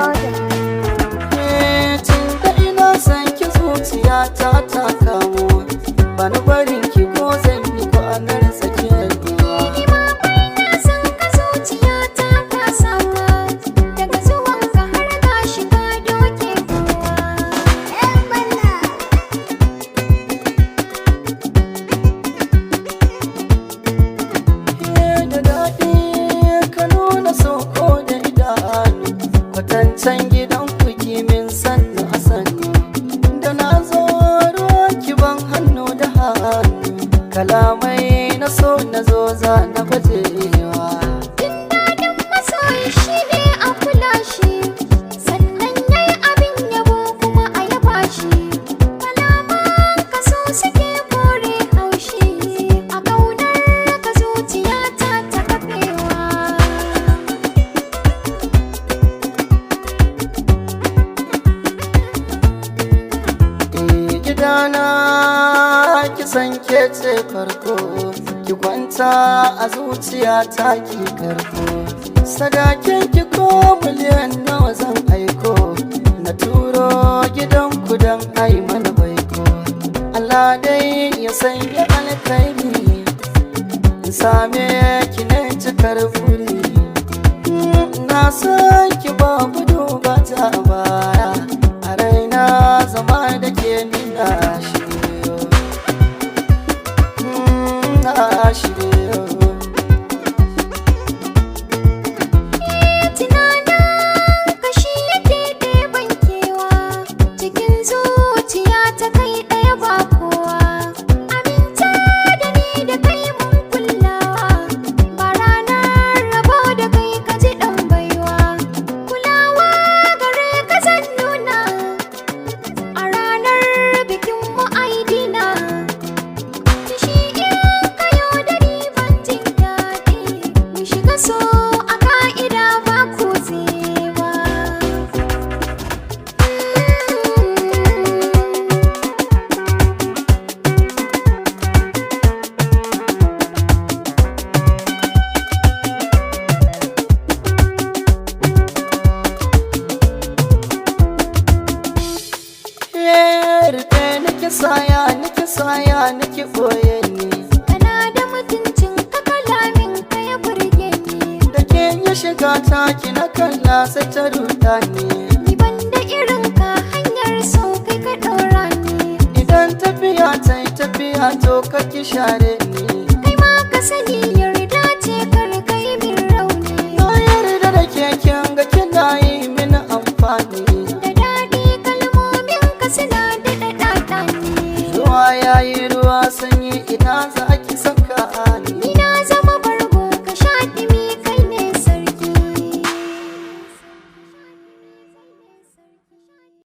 Recording. Tun da ina son ki, zuciyata ta kamu. Bani barin ki ko zan yi kwanar tsakiyar ruwa. Ni ma na san ka, zuciyata ta sama. Daga zuwanka har gashi ka doke kowa. 'Yan bana. Da daɗi ka nuna sauko da idanu, kwatancen gidan ku min sannu a sannu. Da na zo ruwa ki ban hannu da hannu, kalamai na so na zo za na bajewa. Jin daɗin masoyi shi ne a kula shi, sannan yayi abin yabo kuma a yaba shi. Kalaman ka so suke kore haushi, a ƙaunar ka zuciyata ta kafewa. Eh, gidana ki san ke ce farko, ki kwanta a zuciya ta ki karko. Sadakin ki ko miliyan nawa zan aiko, na turo gidan ku dan ai mana baiko. Allah dai ya sanya alkhairi, in same ki ne cikar buri. Na san ki babu duba ta baya, a raina zama da ke nuna shiryo. Na shiryo. Tunanin ka shi yake ɗeban kewa, cikin zuciya ta kai ɗaya ba kowa. Aminta da ni, da kai mun kullawa, ba ranar rabo da kai ka ji ɗan baiwa. Kulawa gare ka zan nuna, a ranar bikin mu aidina. Shi in kayo da ni ban jin daɗi, mu shiga so a ka'ida ba kutsewa. Rufe nake saya, nake saya, nake ɓoye ni. Kana da mutuncin ka, kalamin ka ya burge ni. Da ke yi shiga taki na kalla sai ta ruɗa ni. Ni ban da irin ka, hanyar so kai ka ɗora ni. Idan tafiya ta yi tafiya, to ka ki share ni. Kai ma ka sani yarda ce, kar ka yi min rauni. Na yarda da keken ga kina yi mini amfani. Da daɗi kalmomin ka suna daɗa ɗaɗa ni. Ruwa yayi ruwa, sanyi ina za